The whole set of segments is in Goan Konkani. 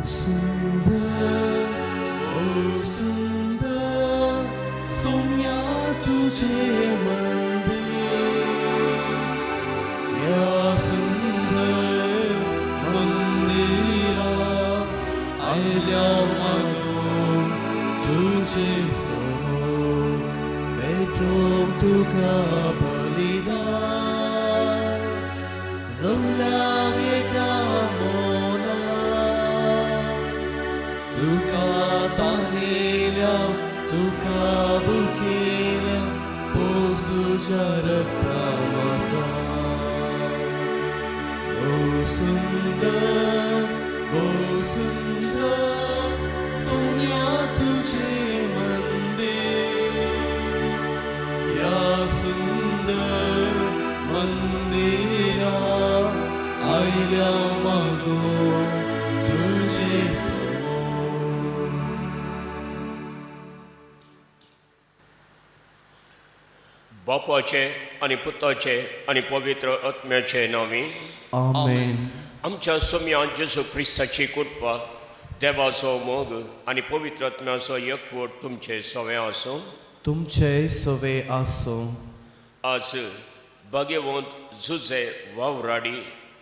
सुंदर, ओ सुंदर, सोम्या तुझे मंदिर, या सुंदर मंदिरा आयल्या मागून तुझे समोर भेटोवंक तुका बलिदान जमल्या एका मना तुका तानेल्या तुका भुकेल्या पोस तुज्या रक्ता मासा. ओ सुंदर, ओ सुंदर, सोम्या तुझे मंदिर, या सुंदर मंदिरा आयल्या मागून तुझे समोर. बापाचे आनी पुताचे आनी पवित्र आत्म्याचे नांवी. आमेन. आमच्या सोम्या जेजू क्रिस्ताची कृपा, देवाचो मोग आनी पवित्र आत्म्याचो एकवट तुमचे सवे आसूं. तुमचे सवे आसूं. आज भाग्यवंत जुजे वावराडी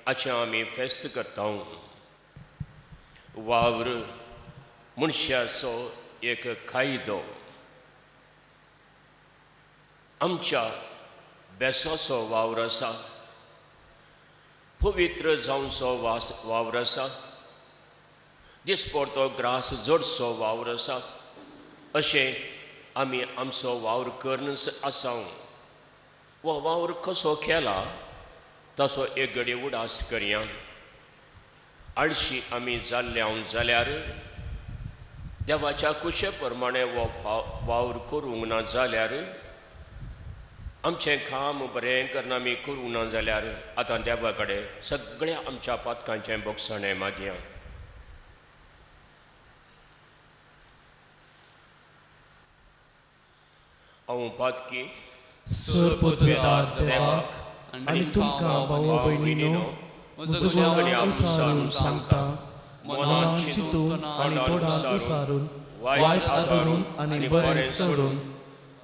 हाचें आमी फेस्त करता. वावर मनशाचो एक कायदो, आमच्या बेसाचो वावर आसा, पवित्र जावचो वास वावर आसा, दिसपडतो ग्रास जोडचो वावर आसा. अशें आमी आमचो वावर करून आसा. हो वावर कसो केला तसो एक घडी उडास करया. आळशी आमी जाल्ले हांव जाल्यार, देवाच्या कुशे प्रमाणे हो वावर करूंक ना जाल्यार, आमचें काम बरें करून आमी करूंक ना जाल्यार, आतां देवा कडेन सगळ्या आमच्या पातकांचें बोगसणें मागया. हांव पातकी. सरपदवेदार देवाक आनी तुमकां भाव भयणीनो म्हजो गुन्यांव उसारून सांगता. मनान चिंतून आनी तोंडान उसारून, वायट आदरून आनी बरें सोडून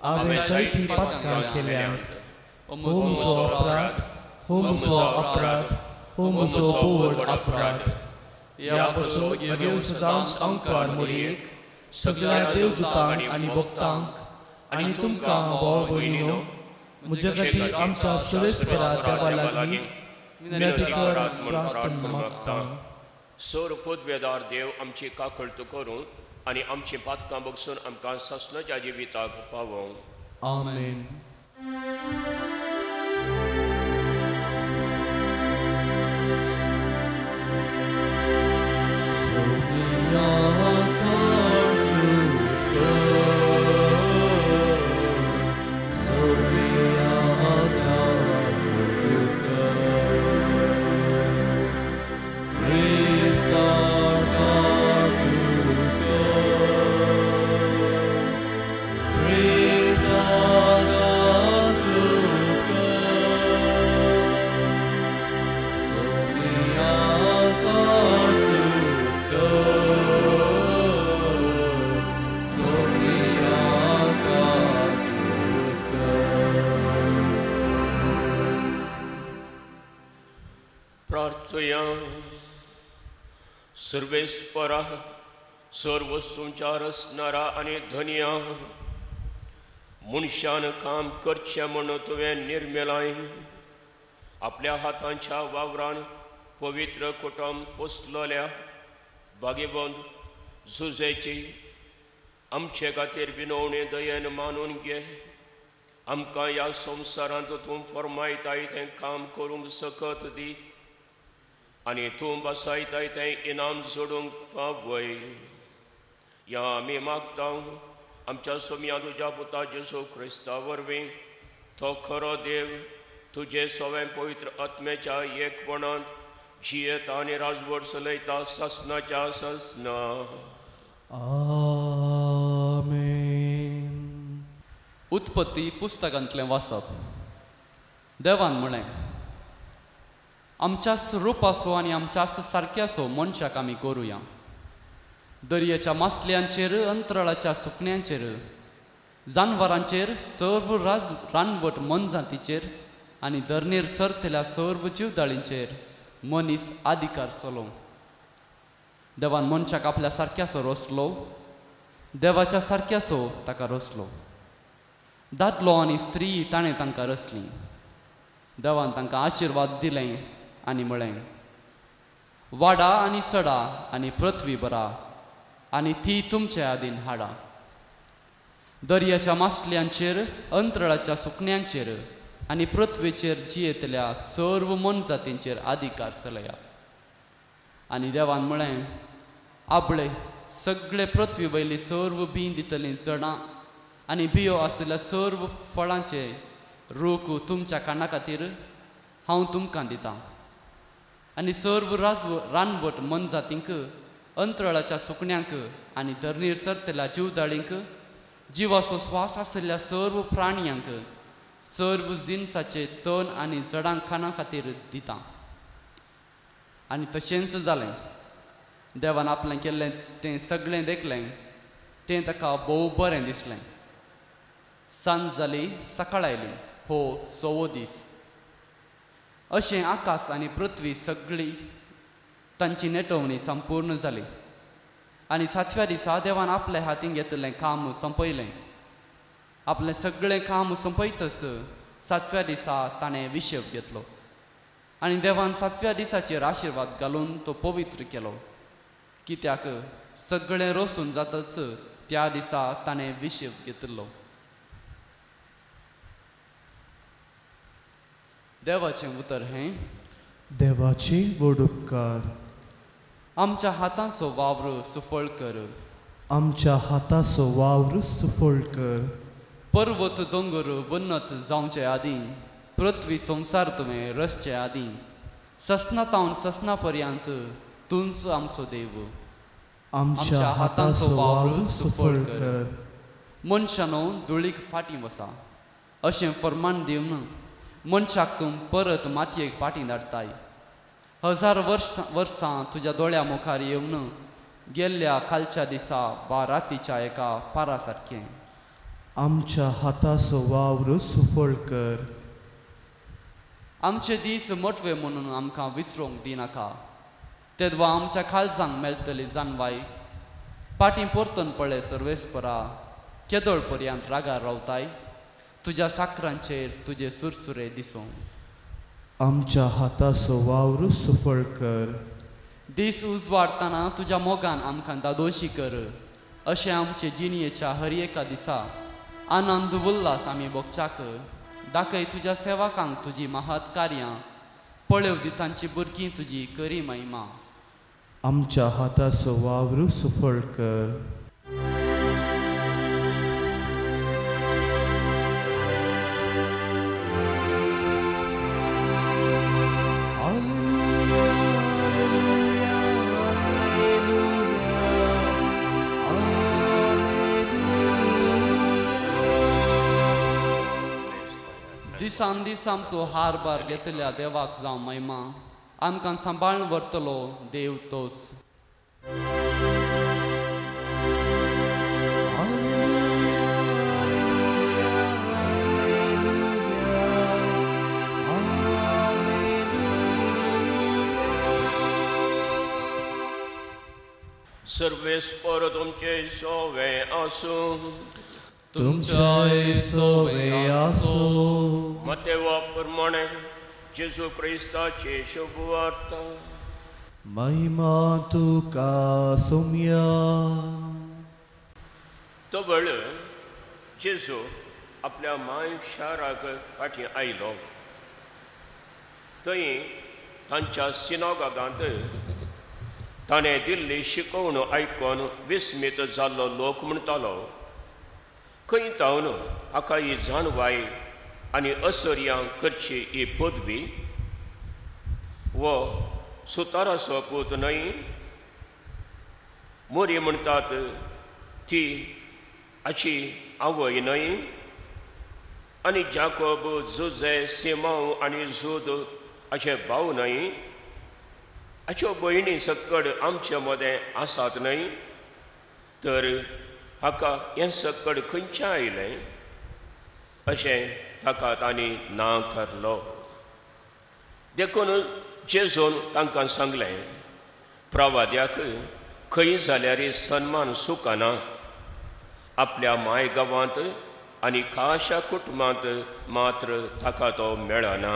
हांवें जायतीं पातकां केल्यांत. हो म्हजो अपराध, हो म्हजो अपराध, हो म्हजो व्हड अपराध. ह्या पासून म्हगेल सदांच अंकार मोरयेक, सगळ्या देवदूतांक आनी भक्तांक आनी तुमकां भाव भयणीनो म्हज्या खातीर आमच्या सर्वेस्परा देवा लागीं विनंती करात म्हूण प्रार्थना मागता. सोर पदवेदार देव आमची काकळत करून आनी आमची पातकां बगसून आमकां सासणाच्या जिविताक पावोवं. आमेन. सोम्या काकूत कर, सोम्या काकूत कर, क्रिस्ता काकूत कर, क्रिस्ता काकूत कर, सोम्या काकूत कर, सोम्या काकूत कर. प्रार्थया. सर्वेस्परा, सर्व वस्तूंच्या रचणारा आनी धनया, मनशान काम करचें म्हूण तुवें निर्मेलाय. आपल्या हातांच्या वावरान पवित्र कुटुंब पोसलोल्या भाग्यवंत जुजेची आमचे खातीर विनवणी दयेन मानून घे. आमकां ह्या संवसारांत तूं फर्मायताय तें काम करूंक सकत दी आनी तूं बसायताय तें इनाम जोडूंक पावय. ह्या आमी मागता आमच्या सोम्या तुज्या पुता जेजू क्रिस्ता वरवीं. तो खरो देव तुजे सवें पवित्र आत्म्याच्या एकपणांत जियेता आनी राजवट चलयता सासणाच्या सासना. आमेन. उत्पत्ती पुस्तकांतलें वाचप. देवान म्हळें, आमच्याच रुपाचो आनी आमच्याच सारक्याचो मनशाक आमी करुया. दर्याच्या मासल्यांचेर, अंतराळाच्या सुकण्यांचेर, जानवरांचेर, सर्व रानवट मनजातीचेर आनी धरणेर सरतल्या सर्व जिवदाळींचेर मनीस अधिकार चलो. देवान मनशाक आपल्या सारक्याचो रचलो, देवाच्या सारक्याचो ताका रचलो. दादलो आनी स्त्री ताणें तांकां रचली. देवान तांकां आशिर्वाद दिले आनी म्हळें, वाडा आनी सडा आनी पृथ्वी भरा आनी ती तुमचे आदीन हाडा. दर्याच्या मासल्यांचेर, अंतराळाच्या सुकण्यांचेर आनी पृथ्वीचेर जियेतल्या सर्व मनजातींचेर अधिकार चलया. आनी देवान म्हळें, आबळे सगळे पृथ्वी वयली सर्व बीं दितलीं जडां आनी बियो आशिल्ल्या सर्व फळांचे रूख तुमच्या काना खातीर हांव तुमकां दितां. आनी सर्व रानवट मनजातींक, अंतराळाच्या सुकण्यांक आनी धरणीर सरतल्या जिवदाळींक, जिवाचो स्वास आशिल्ल्या सर्व प्राण्यांक, सर्व जिनसाचे तण आनी जडांक खाणा खातीर दितां. आनी तशेंच जालें. देवान आपलें केल्लें तें सगळें देखलें, तें ताका भोव बरें दिसलें. सांज जाली, सकाळ आयली, हो सवो दीस. अशें आकाश आनी पृथ्वी सगळी तांची नेटवणी संपूर्ण जाली. आनी सातव्या दिसा देवान आपल्या हातीन घेतिल्लें काम सोंपयलें. आपलें सगळें काम सोंपयतच सातव्या दिसा ताणें विशेव घेतलो आनी देवान सातव्या दिसाचेर आशिर्वाद घालून तो पवित्र केलो, कित्याक सगळें रोसून जातच त्या दिसा ताणें विशेव घेतिल्लो. देवाचें उतर हें. देवाचे व्हड उपकार. आमच्या हातांचो वावर सुफळ कर. आमच्या हाताचो वावर सुफळ कर. पर्वत दोंगर उन्नत जावचे आदीं, पृथ्वी संवसार तुवें रचचे आदीं, ससना तावन ससना पर्यंत तूंच आमचो देव. आमच्या हाताचो वावर सुफळ कर. मनशानो धुळीक फाटीं वसा अशें फर्मान दिवन मनशाक तूं परत मातयेक फाटीं धाडटाय. 1000 वर्सां तुज्या दोळ्या मुखार येवन गेल्ल्या कालच्या दिसा वा रातीच्या एका पारा सारकें. आमच्या हाताचो वावर सुफळ कर. आमचे दीस मोटवे म्हणून आमकां विसरूंक दिनाका, तेदवा आमच्या काळजांक मेळटली जानवाय. पाटीं परतून पळय सर्वेस्परा, केदोळ पर्यंत रागार रावताय? तुज्या साकरांचेर तुजे सुरसुरे दिसूं. आमच्या हाताचो वावर सुफळ कर. दीस उजवाडतना तुज्या मोगान आमकां दादोशी कर. अशें आमचे जिणयेच्या हर एका दिसा आनंद उल्हास आमी भोगच्याक दाखय. तुज्या सेवकांक तुजी महत् कार्यां पळोव दी, तांची भुरगीं तुजी करी महिमा. आमच्या हाताचो वावर सुफळ कर. दिसान दीस आमचो हारभार घेतल्या देवाक जावं महिमा. आमकां सांबाळून व्हरतलो देव तोच. सर्वेस्पर तुमचे सोवे आसूं. तुमच्याय सोवे आसूं. मतेवा प्रमाणे जेजू क्रिस्ताची शुभवार्ता. महिमा तुका सोम्या. तबळ जेजू आपल्या माय शाराक फाटीं आयलो. थंय तांच्या सिनागागांत ताणें दिल्ली शिकवण आयकून विस्मीत जाल्लो लोक म्हणटालो, खंय तावन हाका ही जाणवाय आनी असर्यां करची ही पदवी? वो सुताराचो पूत न्हय? मोरी म्हणटात ती हाची आवय न्हय? आनी जाकोब, जुजे, सिमांव आनी जूद हाचे भाव न्हय? हाच्यो भयणी सक्कड आमचे मदें आसात न्हय? तर हाका हें सकड खंयचें आयलें अशें ताका तांणी ना करलो. देखून जेजून तांकां सांगलें, प्रवाद्याक खंय जाल्यार सन्मान सुकना, आपल्या माय गांवांत आनी खाशा कुटुंबांत मात्र ताका तो मेळना.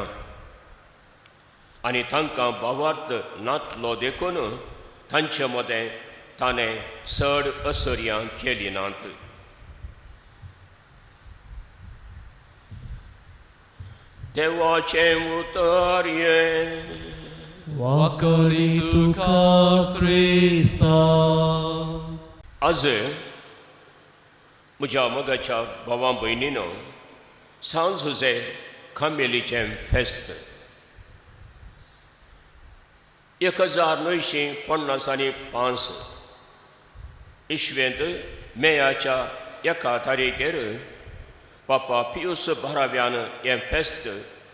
आनी तांकां भावार्थ नातलो देखून तांचे मदें ताणें चड असर्यां केली नात. देवाचें उतर हें. वाकरी तुका क्रिस्ता. आज म्हज्या मोगाच्या भावा भयणीनो, सांज हुजे खामेलीचें फेस्त 1955 इसवेंत मेयाच्या 1 तारीखेर पापा पियूस बाराव्यान हें फेस्त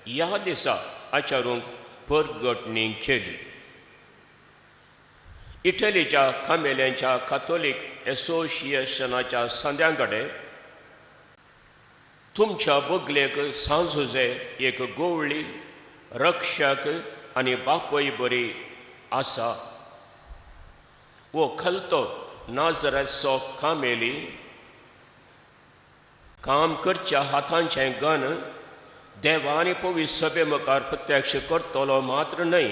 ह्या दिसा आचारूंक परगटणी केली. इटलीच्या कामेल्यांच्या काथोलीक एसोसिएशनाच्या संद्यां कडेन तुमच्या बगलेक सांजुजे एक गोवळी रक्षक आनी बापय बरी आसा. वो खलतो नाजराचो कामेली काम करच्या हातांचें गण देवा आनी पवित्र सभे मुखार प्रत्यक्ष करतलो मात्र न्हय,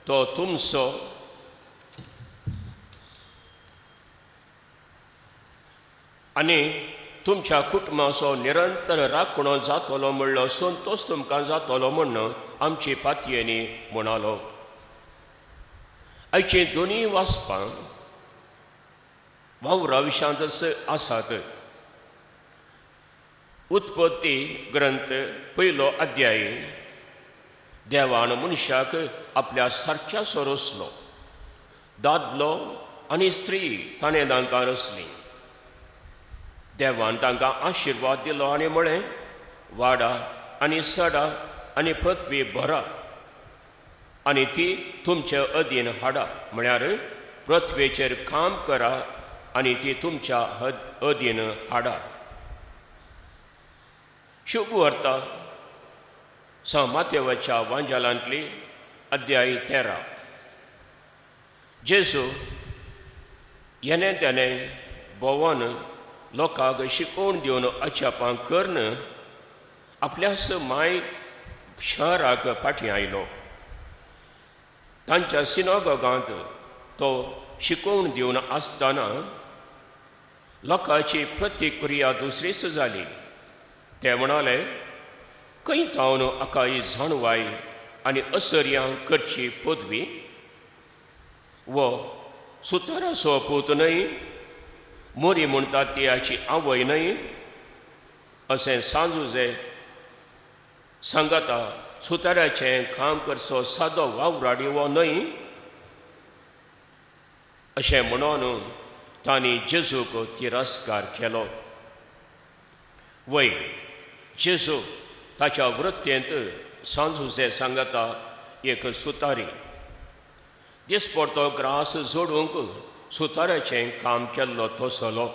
तो तुमचो आनी तुमच्या कुटुंबाचो निरंतर राखणो जातलो म्हणलो संतोश तुमकां जातलो म्हूण आमची पातयेनी म्हणालो. आयची दोनूय वाचपां वावरा विशांतच आसात. उत्पत्ती ग्रंथ 1 अध्याय देवान मनशाक आपल्या सारक्याचो रचलो, दादलो आनी स्त्री ताणें तांकां रचली. देवान तांकां आशिर्वाद दिलो आनी म्हळें, वाडा आनी सडा आनी पृथ्वी भरा आनी ती तुमचे अधीन हाडा, म्हळ्यार पृथ्वेचेर काम करा आनी ती तुमच्या अधीन हाडा. शुभ वार्ता सांत मातेवाच्या वांजालांतली अध्याय 13. जेजू येणे तेणे भोंवन लोकांक शिकोवन दिवन अजापां करून आपल्याच माय शहराक फाटीं आयलो. तांच्या सिनागोगांत तो शिकोवन दिवन आसतना लोकांची प्रतिक्रिया दुसरीच जाली. ते म्हणाले, खंय तावन हाका ही जाणवाय आनी असर्यां करची पदवी? वो सुताराचो पूत न्हय, मोरी म्हणटात ती हाची आवय न्हय? अशें सांजुजे सांगाता सुताराचें काम करचो सादो वावराडी वो न्हय? अशें म्हणून तांणी जेजूक तिरस्कार केलो. वय जेजू ताच्या वृत्तेंत सांजुजे सांगाता एक सुतारी दिसपडतो ग्रास जोडूंक सुताराचें काम केल्लो तसलो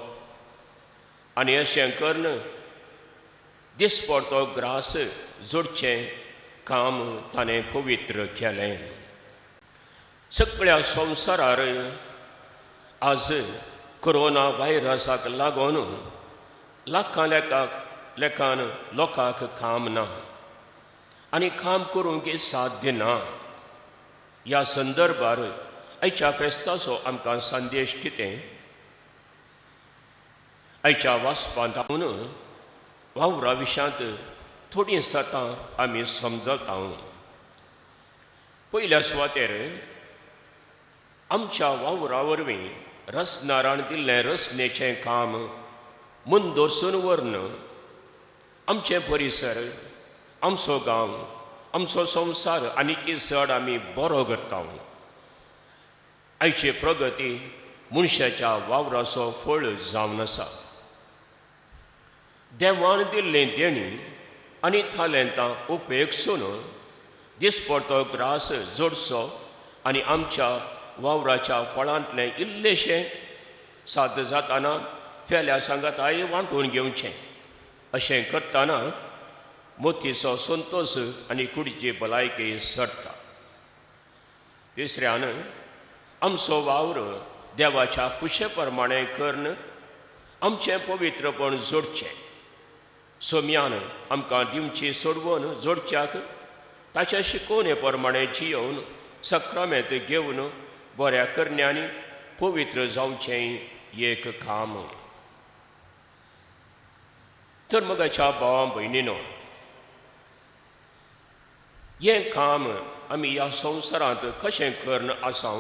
आनी अशें करून दिसपडतो ग्रास जोडचें काम ताणें पवित्र केलें. सगळ्या संवसारार आज कोरोना व्हायरसाक लागून लाखां लेखान लोकांक काम ना आनी काम करूंक साध्य ना. ह्या संदर्भार आयच्या फेस्ताचो आमकां संदेश कितें? आयच्या वाचपांत वावरा विशांत थोडीं सतां आमी समजता. पयल्या सुवातेर आमच्या वावरा वरवीं रचणारान दिल्लें रचनेचें काम मुंदोसून व्हरून आमचें परिसर, आमचो गांव, आमचो संवसार आनीक चड आमी बरो करता. आयची प्रगती मनशाच्या वावराचो फळ जावन आसा. देवान दिल्लें देणी आनी थालेंतां उपेक्षून दिसपडतो ग्रास जोडचो आनी आमच्या वावराच्या फळांतलें इल्लेशें साद जाताना फेल्या सांगाताय वांटून घेवचें. अशें करतना मोतीचो संतोश आनी कुडीची भलायकी सरता. तिसऱ्यान आमचो वावर देवाच्या कुशे प्रमाणें करून आमचें पवित्रपण जोडचें. सोम्यान आमकां दिवची सोडवून जोडच्याक ताच्या शिकोवणे प्रमाणें जियोवन सक्रामेंत घेवन बऱ्या करण्यांनी पवित्र जावचें एक काम. तर मगाच्या भावा भयणीनो, हें काम आमी ह्या संवसारांत कशें करून आसा?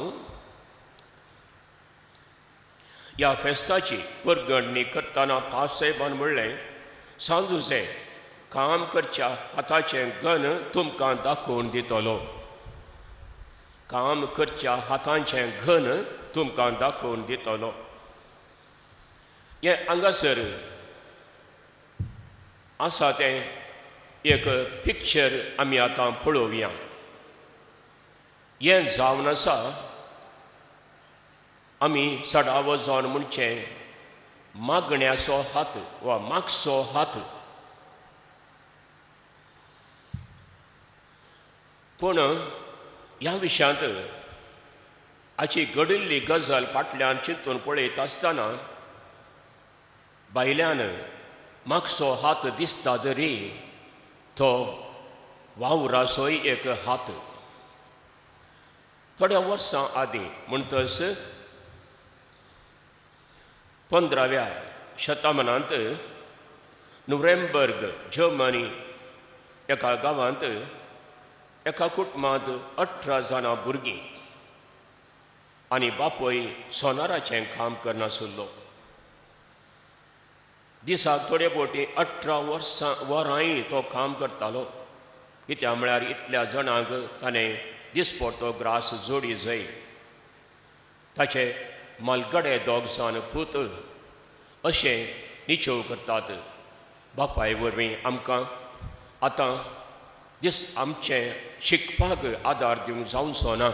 ह्या फेस्ताची परगणणी करतना पासायबान म्हणलें, सांजूचे काम करच्या हाताचें गन तुमकां दाखोवन दितलो. काम करच्या हातांचें घन तुमकां दाखोवन दितलो. हें हांगासर आसा तें एक पिक्चर आमी आतां पळोवया. हें जावन आसा आमी सडावो जावन म्हणचें मागण्याचो हात वा मागचो हात. पूण ह्या विशयांत हाची घडिल्ली गजाल फाटल्यान चिंतून पळयत आसतना भायल्यान मागचो हात दिसता तरी तो वावराचोय एक हात. थोड्या वर्सां आदीं म्हणटच 15व्या शतमानांत नुरेंबर्ग जर्मनी एका गांवांत एका कुटुंबांत 18 जाणां भुरगीं आनी बापूय सोनाराचें काम करनासलो. दिसाक थोडे बोटी 18 वरांय तो काम करतालो. कित्याक म्हळ्यार इतल्या जाणांक ताणें दिसपडतो ग्रास जोडी जाय. ताचे मालगडे दोग जाण पूत अशें निचेव करतात. बापाय वरवीं आमकां आतां दीस आमचें शिकपाक आदार दिवंक जावचो ना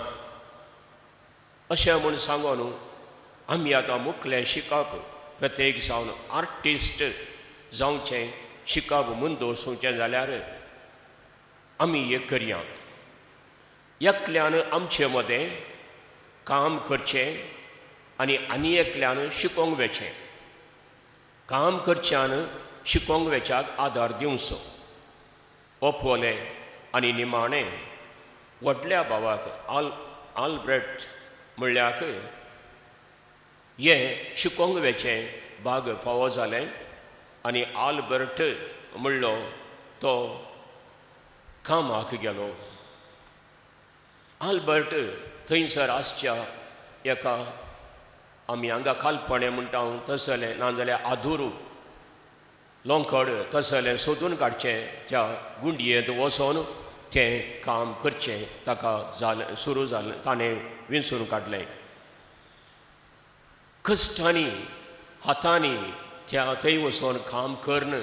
अशें म्हूण सांगून आमी आतां मुखलें शिकप प्रत्येक जावन आर्टिस्ट जावचें शिकप मुंद वचूचें जाल्यार आमी एक करया. एकल्यान आमचे मदें काम करचें आनी आनी एकल्यान शिकोवंक वेचें. काम करच्यान शिकोवंक वेच्याक आदार दिवचो. ओपवलें आनी निमाणें व्हडल्या भावाक आल्ब्रेट म्हणल्याक हें शिकोवंक वेचें भाग फावो जालें आनी आल्बर्ट म्हणलो तो कामाक गेलो. आल्बर्ट थंयसर आसच्या एका आमी हांगा कालपणें म्हणटा तसलें नाजाल्यार आदुरू लोंकड तसलें सोदून काडचें त्या गुंडयेंत वचोन तें काम करचें ताका जालें सुरू जालें. ताणें विंचून काडलें. कश्टांनी हातांनी त्या थंय वचोन काम करून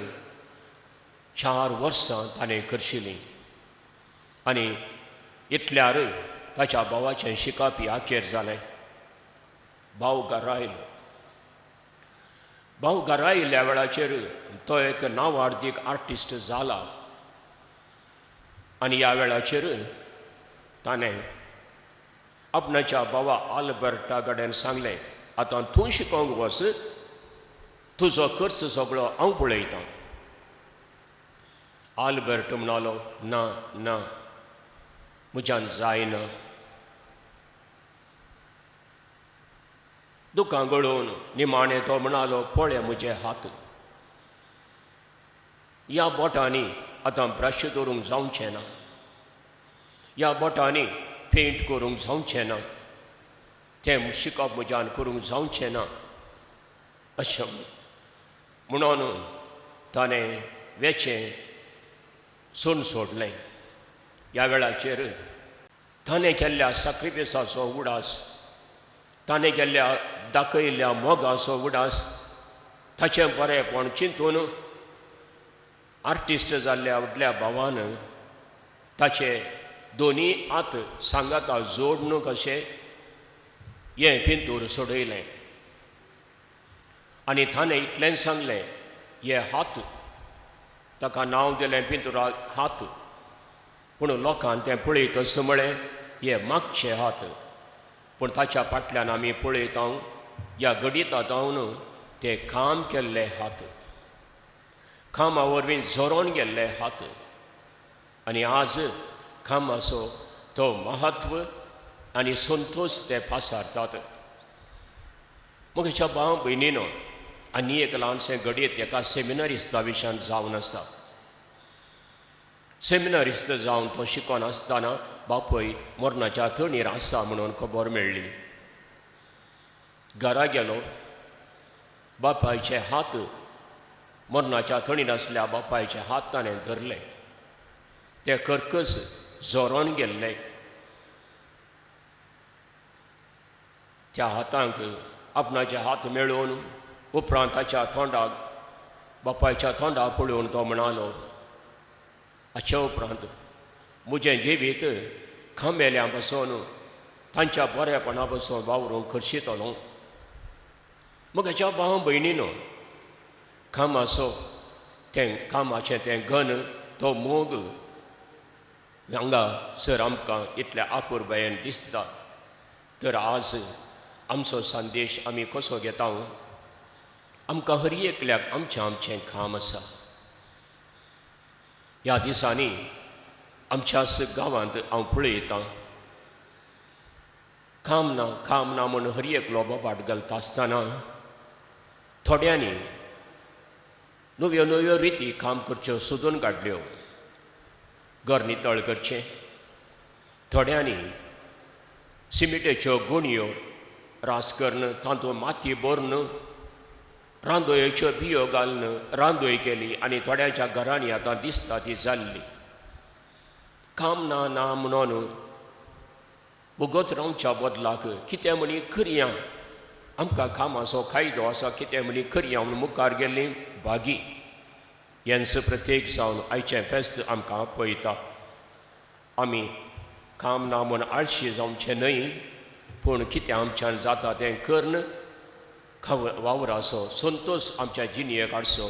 4 वर्सां ताणें करशिलीं आनी इतल्यार ताच्या भावाचें शिकप अखेर जालें. भाव घरा आयलो. भाव घरा आयिल्ल्या वेळाचेर तो एक नांवार्दीक आर्टिस्ट जाला आनी ह्या वेळाचेर ताणें आपणाच्या भावा आल्बर्टा कडेन सांगलें, आतां तूं शिकोवंक वच, तुजो खर्च सगळो हांव पळयतां. आल्बर्ट म्हणालो, ना ना म्हज्यान जायना. दुकां गळोवन निमाणें तो म्हणालो, पळय म्हजे हात, ह्या बोटांनी आतां ब्रश दवरूंक जावचें ना, ह्या बोटांनी पेंट करूंक जावचें ना, तें शिकप म्हज्यान करूंक जावचें ना अशें म्हणून ताणें वेचें सोन सोडलें. ह्या वेळाचेर ताणें केल्ल्या साक्रिफिसाचो उडास, ताणें केल्ल्या दाखयल्ल्या मोगाचो उडास, ताचें बरेंपण चिंतून आर्टिस्ट जाल्ल्या व्हडल्या भावान ताचे दोनी हात सांगाता जोडून कशें हें पिंतूर सोडयलें. आनी ताणें इतलें सांगलें, हे हात, ताका नांव दिलें पिंतुरा हात, पूण लोकान तें पळयतच म्हळें हे मागचे हात. पूण ताच्या फाटल्यान आमी पळयता ह्या घडिता जावन ते काम केल्ले हात, कामा वरवीं झरोन गेल्ले हात. आनी आज कामाचो तो म्हत्व आनी संतोश ते पासारतात. म्हज्या भाव भयणीनो, आनी एक ल्हानशें घडयेत एका सेमिनारिस्ता विशयान जावन आसता. सेमिनारिस्त जावन तो शिकोन आसतना बापूय मरणाच्या तणीर आसा म्हणून खबर मेळ्ळी. घरा गेलो, बापायचे हात मरणाच्या तणीर आसल्या बापायचे हात ताणें धरले, ते करकस झरोन गेल्ले. त्या हातांक आपणाचे हात मेळोवन उपरांत ताच्या तोंडाक, बापायच्या तोंडाक पळोवन तो म्हणालो, हाचे उपरांत म्हजें जिवीत खांबेल्या बसून तांच्या बरेपणा बसून वावरूंक खर्शितलो. म्हज्या भाव भयणीनो, कामाचो तें कामाचें तें गन, तो मोग हांगा सर आमकां इतल्या आपुरबायेन दिसता. तर आज आमचो संदेश आमी कसो घेता? आमकां हर एकल्याक आमचें आमचें काम आसा. ह्या दिसांनी आमच्याच गांवांत हांव पळयतां, काम ना काम ना म्हूण हर एकलो बोबाट घालता आसतना थोड्यांनी नव्यो नव्यो रिती काम करच्यो सोदून काडल्यो. घर नितळ करचें, थोड्यांनी सिमिटेच्यो गुणयो रास करून तातूंत माती भरून रांदोयेच्यो बियो घालून रांदोय केली आनी थोड्यांच्या घरांनी आतां दिसता ती जाल्ली. काम ना ना म्हणून वगत रावच्या बदलाक कितें म्हणी करया, आमकां कामाचो कायदो आसा, कितें म्हणी करया म्हूण मुखार गेल्ली भागी. हेंच प्रत्येक जावन आयचें फेस्त आमकां आपयता. आमी काम ना म्हूण आळशी जावचें न्हय, पूण कितें आमच्यान जाता तें करून वावराचो संतोश आमच्या जिणेक हाडचो,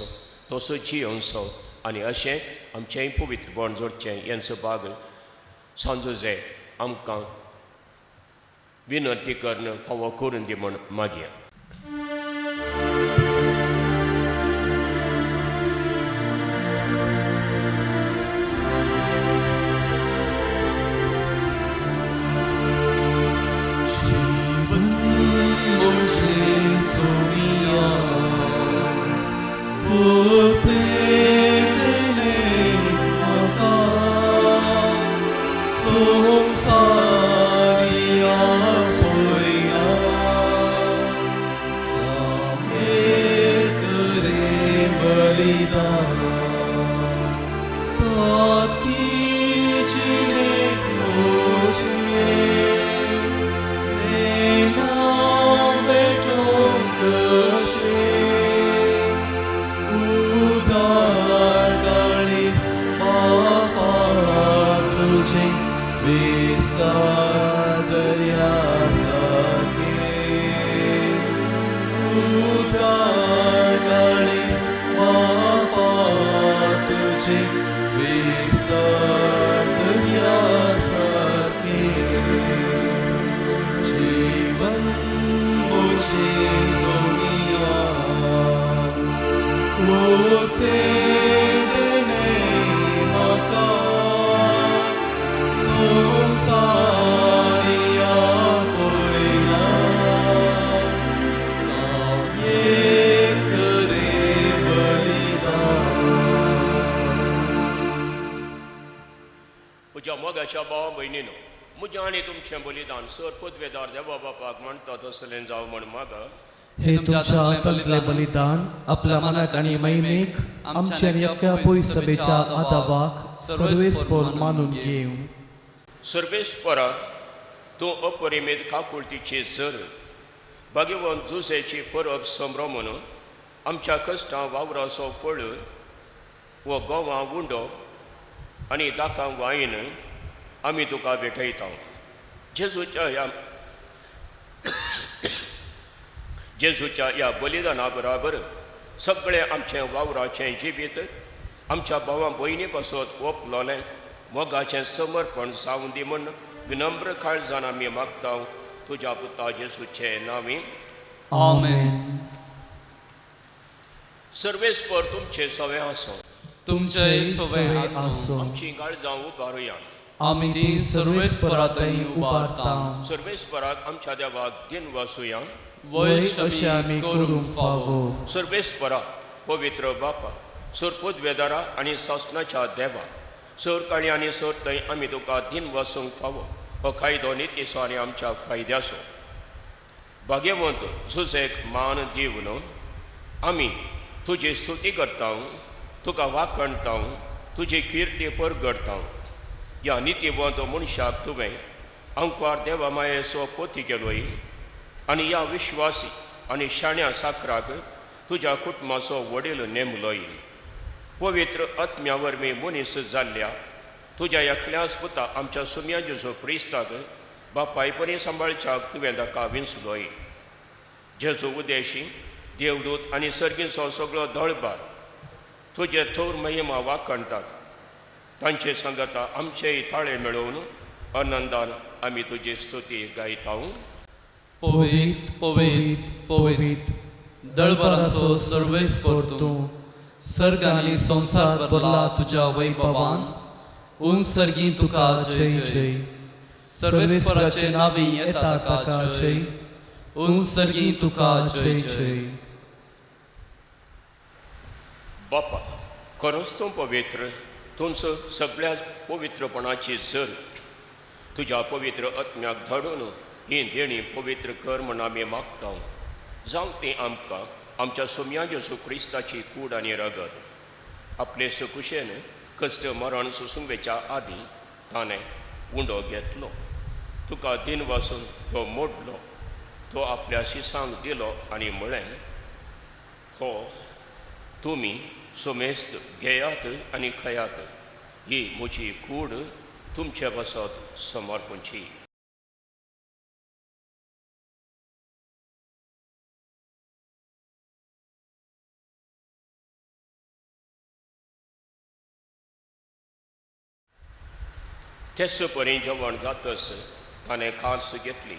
तसो जियोवचो आनी अशें आमचेंय पवित्रपण जोडचें. हेंचो भाग सांजोजे आमकां विनंती करून फावो करून दी म्हूण मागया. हे तुमच्या हातांतले बलिदान आपल्या मनाक आनी महिमेक आमच्या एका पयसभेच्या आदावाक सर्वेस्पर मानून घेवं. सर्वेस्परा, तूं अपरिमीत काकुळटीची झर, भाग्यवंत जुजेची परब संभ्रमून आमच्या कश्टां वावराचो फळ वो गोवा उंडो आनी दाकां वायन आमी तुका भेटयता. जेजूच्या ह्या जेजूच्या ह्या बलिदाना बराबर सगळें आमचें वावराचें जिवीत आमच्या भावा भयणी पासत ओपलोलें मोगाचें समर्पण जावं दी म्हूण विनम्र काळजान आमी मागता तुज्या पुता जेजूचे नांवी. आमेन. सर्वेस्पर तुमचे सवे आसूं. तुमचेय सवे आसूं. आमची काळजां उबारुया. आमी ती सर्वेस्परातय उबारता. सर्वेस्पराक आमच्या देवाक दिन वासुया. वय अशें आमी करूंक फावो. सर्वेस्परा पवित्र बापा सरपुदवेदारा आनी सासणाच्या देवा सरकाळी आनी सरथंय आमी तुका दिन वासूंक फावो हो कायदो नितीचो आनी आमच्या फायद्याचो. भाग्यवंत जुजेक मान दिवन आमी तुजी स्तुती करता, तुका वाखणता, तुजी किर्ती परगडता. ह्या नितीवंत मनशाक तुवें अंकवार देवा मायेचो पोती केलोय आनी ह्या विश्वासी आनी शाण्या साकराक तुज्या कुटुंबाचो वडील नेमलोय. पवित्र आत्म्या वरवीं मनीस जाल्ल्या तुज्या एकल्याच पुता आमच्या सुम्या जेजू क्रिस्ताक बापाय परी सांबाळच्याक तुवें ताका विंचलोय. जेजू उदेशी देवदूत आनी सर्गीचो सगळो दळबार तुजे थोर महिमा वाखणतात. तांचे सांगता आमचेय ताळे मेळोवन आनंदान आमी तुजी स्तुती गायता. पवित्र पवित्र पवित्र दळबरांचो सर्वेस्पर तूं, सर्ग आनी संवसार भरला तुज्या वैभवान. उंच सर्गी तुका जय जय. सर्वेस्पराचे नांवी येता ताका जय. उंच सर्गी तुका जय जय. बापा खरोच तूं पवित्र, तुमचो सगळ्या पवित्रपणाची जर तुज्या पवित्र आत्म्याक धाडून ही देणी पवित्र कर म्हूण आमी मागता. जावं ती आमकां आमच्या सोम्या जेजू क्रिस्ताची कूड आनी रगत. आपले सुकुशेन कश्ट मरण सोसूंक वेच्या आदीं ताणें उंडो घेतलो, तुका दिन वासून तो मोडलो, तो आपल्या शिसांक दिलो आनी म्हळें, हो तुमी सुमेस्त घेयात आनी खयात, ही म्हजी कूड तुमचे पासत समर्पणची. तेच परी जेवण जातच ताणें कांस घेतली,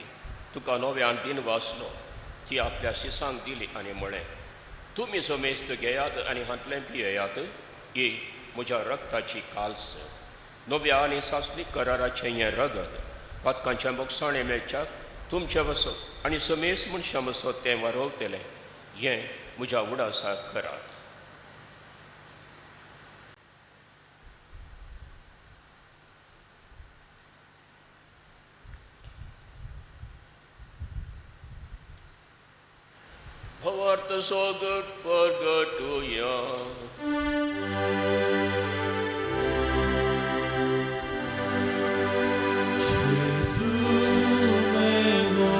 तुका नव्यान दिन वाचलो, ती आपल्या शिसांक दिली आनी म्हळें, तुमी समेस्त घेयात आनी हांतलें पियेयात, ही म्हज्या रक्ताची काल्स, नव्या आनी सासली कराराचें हें रगत, पातकांचें बोगसाणें मेळच्याक तुमचें वसत आनी समेस्त मनशां वसत तें वारवतलें, हें म्हज्या उडासाक करात. भवार्थ सोगट परगटुया. जेजू मेलो,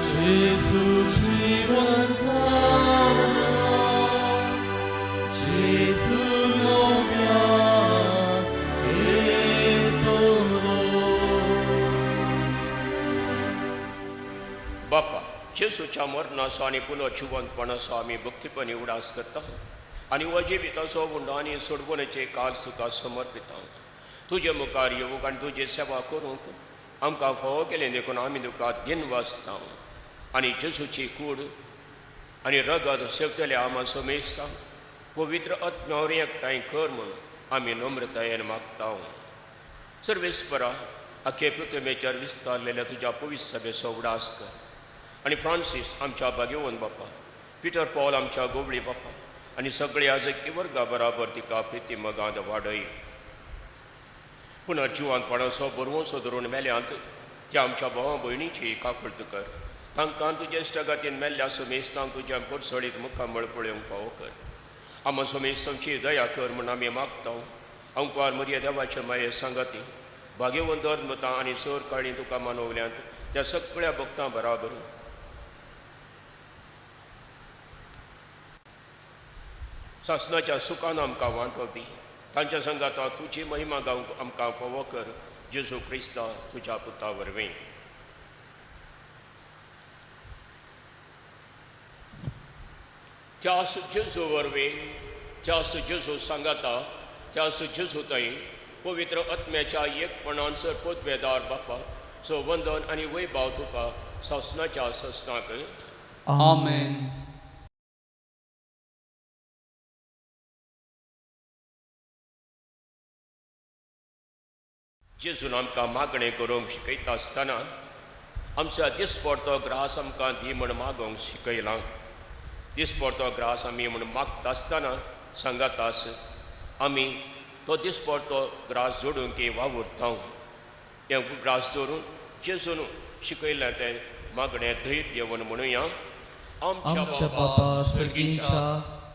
जेजू जिवन जाला, जेजू नव्या येतलो. बापा जेजूच्या मरणाचो आनी पुनर्जिवंतपणाचो आमी भक्तीपणी उडास करता आनी हो जिविताचो उंडो आनी सोडवणेचे काल तुका समर्पिता. तुजे मुखार येवंक आनी तुजी सेवा करूंक आमकां फावो केलें देखून आमी तुका दिन वाचता आनी जेजूची कूड आनी रगत सेवतले आमा समेस्ता पवित्र आत्म्यावर एकठांय कर म्हूण आमी नम्रतायेन मागता. सर्वेस्परा आखे पृथ्वेचेर विस्तारलेल्या तुज्या पवित्र सभेचो उडास कर आनी फ्रांसीस आमच्या भाग्यवंत बापा, पिटर पॉल आमच्या गोवळी बापा आनी सगळे आजकी वर्गा बराबर तिका प्रिती मगांत वाडय. पुनर्जिवंतपणाचो बरवंसो धरून मेल्यांत त्या आमच्या भावा भयणीची काकुळट कर. तांकां तुज्या इश्टागातीन मेल्ल्या समेस्तांक तुज्या परसळीत मुखामळ पळोवंक फावो कर. आमा समेस्तांची दया कर म्हूण आमी मागता. अंकवार मरिया देवाचे माये सांगाती भाग्यवंत मतां आनी सर काळी तुका मानवल्यांत त्या सगळ्या भक्तां बराबर सासणाच्या सुखान आमकां वांटो दी. तांच्या संगाता तुजी महिमा गावंक आमकां फावो कर. जेजू क्रिस्ता तुज्या पुता वरवीं. त्यास जेजू वरवीं, त्यास जेजू सांगाता, त्यास जेजू थंय पवित्र आत्म्याच्या एकपणान सर पदवेदार बापा सो वंदन आनी वैभाव तुका सासणाच्या सासणाक. आमेन. जेजून आमकां मागणें करूंक शिकयता आसतना आमच्या दिसपडतो ग्रास आमकां दी म्हण मागोवंक शिकयलां. दिसपडतो ग्रास आमी म्हण मागता आसतना सांगातास आमी तो दिसपडतो ग्रास जोडूंक वावुरता. हें ग्रास दवरून जेजून शिकयलें तें मागणें धैर्य घेवन म्हणुया. आमच्या बापा सर्गींच्या,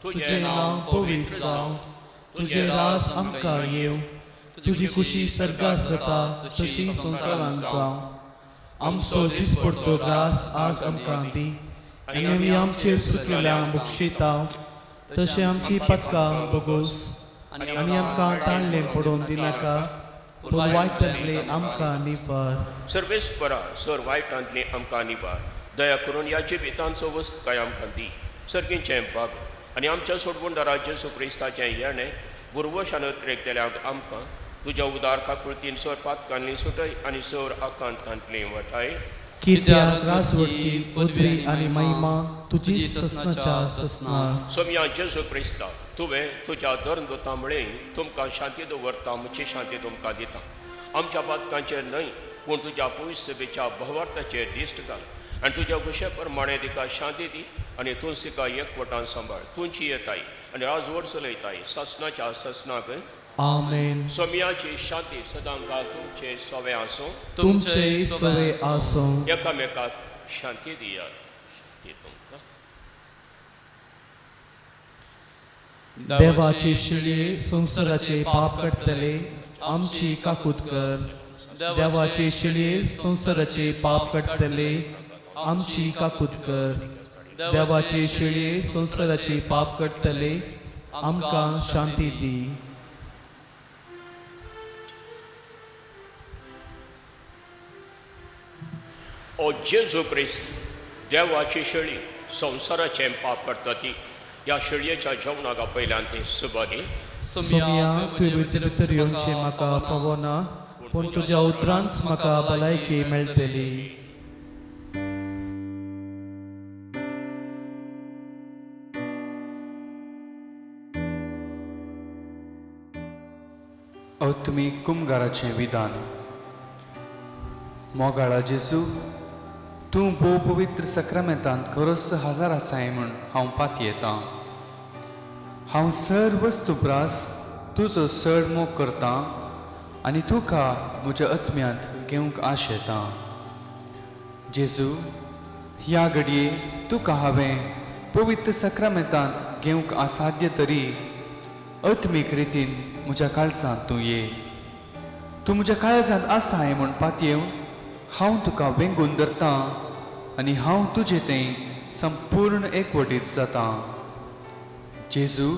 तुजें नांव पवित्र जावं, तुजें राज आमकां येवं, तुजी खुशी सर्गात जाता तशी संवसारांत जावं. आमचो दिसपडतो ग्रास आज आमकां दी आनी आमी आमचेर सुकलेल्या बक्षिता तशें आमची पदकां बगोस आनी आमकां ताणलें पडोवन दिनाका, पूण वायटांतलें आमकां निफार. सर्वेस्परा सर वायटांतली आमकां निवार. दया करून ह्या जिवितांचो वस्त काय आमकां दी. सर्गींचें भाग आनी आमच्या सोडवणदारा जेजू क्रिस्ताचें येणें गुरवशान उतरेकतल्यांक आमकां तुज्या उदार काकुळतीन सर पातकांनी सुटय आनी सर आकांतांतली वठाय. कित्याक राजवटकी पदवी आनी महिमा तुजी ससनाच्या ससना. सोमया जेजू क्रिस्ता, तुवें तुज्या धर्मदूता म्हळें तुमकां शांती दवरता, म्हजी शांती तुमकां दिता. आमच्या पातकांचेर न्हय पूण तुज्या पवित्र सभेच्या भावार्थाचेर दिश्ट घाल आनी तुज्या घुशे प्रमाणें तिका शांती दी आनी तूं तिका एकवटान सांबाळ. तुमची येताय आनी राजवट चलयताय सासणाच्या सासणाक. आमेन. सोमयाची शांती सदांकाळ तुमचे सवे आसूं. तुमचे सवे आसूं. एकामेकाक शांती दियात. शांती तुमकां. देवाचे शिळये संवसाराचे पाप काडटले, आमची काकूत कर. देवाचे शिळये संवसाराचे पाप काडटले, आमची काकूत कर. देवाचे शिळये संवसाराचे पाप काडटले, आमकां शांती दी. ओ जेजू क्रिस्त, देवाची शेळी संवसाराचें पाप करता ती ह्या शेळयेच्या जेवणाक पयल्यान ती सुबादी. सोमया, तुवें भितर भितर येवचें म्हाका फावना, पूण तुज्या उतरांच म्हाका भलायकी मेळटली. अत्मीक कुमगाराचें विधान. मोगाळा जेजू, तूं भोव पवित्र सक्रामेंतांत खरोच हजार आसाय म्हूण हांव पातयेतां. हांव सर वस्तू प्रास तुजो चड मोग करतां आनी तुका म्हज्या आत्म्यांत घेवंक आशेतां. जेजू, ह्या घडये तुका हांवें पवित्र सक्रामेंतांत घेवंक असाध्य तरी आत्मीक रितीन म्हज्या काळजांत तूं ये. तूं म्हज्या काळजांत आसाय म्हूण पातयेवन हांव तुका वेंगून धरतां आनी हांव तुजे तें संपूर्ण एकवटीत जातां. जेजू,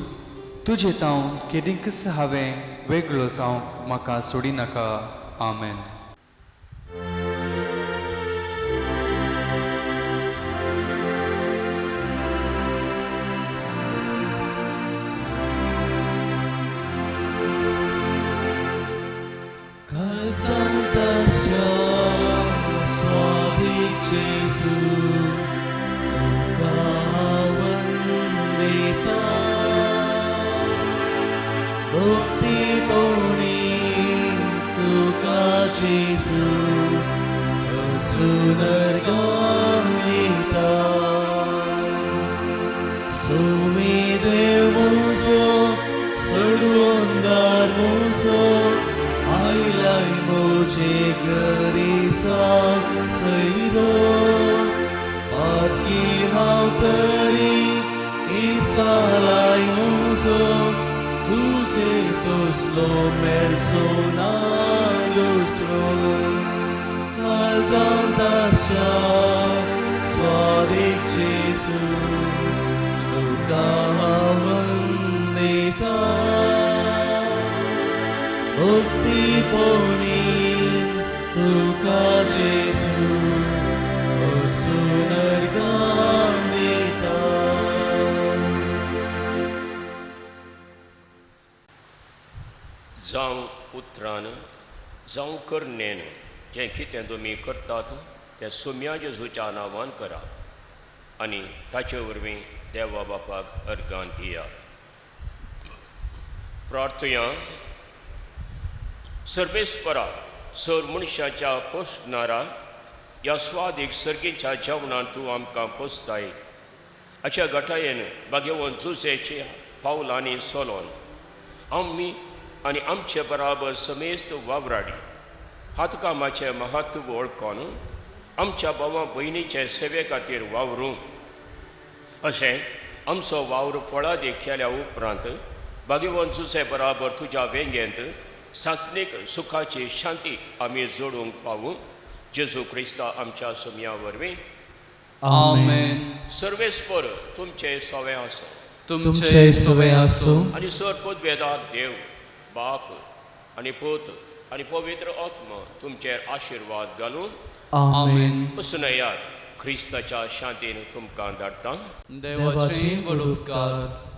तुजे तावन केदींकच हांवें वेगळो जावंक म्हाका सोडिनाका. आमेन. जावं करनेन जें कितें तुमी करतात तें सुम्या जेजूच्या नांवान करा आनी ताचे वरवीं देवा बापाक अर्गान दियात. प्रार्थया. सर्वेस्परा सर मनशाच्या पोसणारा ह्या स्वादीक सर्गीच्या जेवणान तूं आमकां पोसताय अशा गटायेन बागेवन जुजेच्या पावलांनी सोलोन आमी आनी आमचे बराबर समेस्त वावराडी हातकामाचें महत्व वळखून आमच्या भावा भयणीचे सेवे खातीर वावरूं अशें आमचो वावर फळादीक केल्या उपरांत बागेवन जुजे बराबर तुज्या वेंगेंत सासणीक सुखाची शांती आमी जोडूंक पावूं. जेजू क्रिस्ता आमच्या सुमया वरवीं. आमेन. सर्वेस्पर तुमचे सवे आसो तुमचे सवे आसूं. आनी सर पदवेदार देव बाप आनी पूत आनी पवित्र आत्मा तुमचेर आशिर्वाद घालून आमेन. वचून क्रिस्ताच्या शांतीन तुमकां धाडटा. देवाचे व्हड उपकार.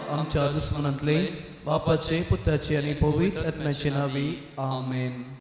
आमच्या दुस्मनांतले बापाचे पुताचे आनी पवित्र आत्म्याचे नांवी. आमेन.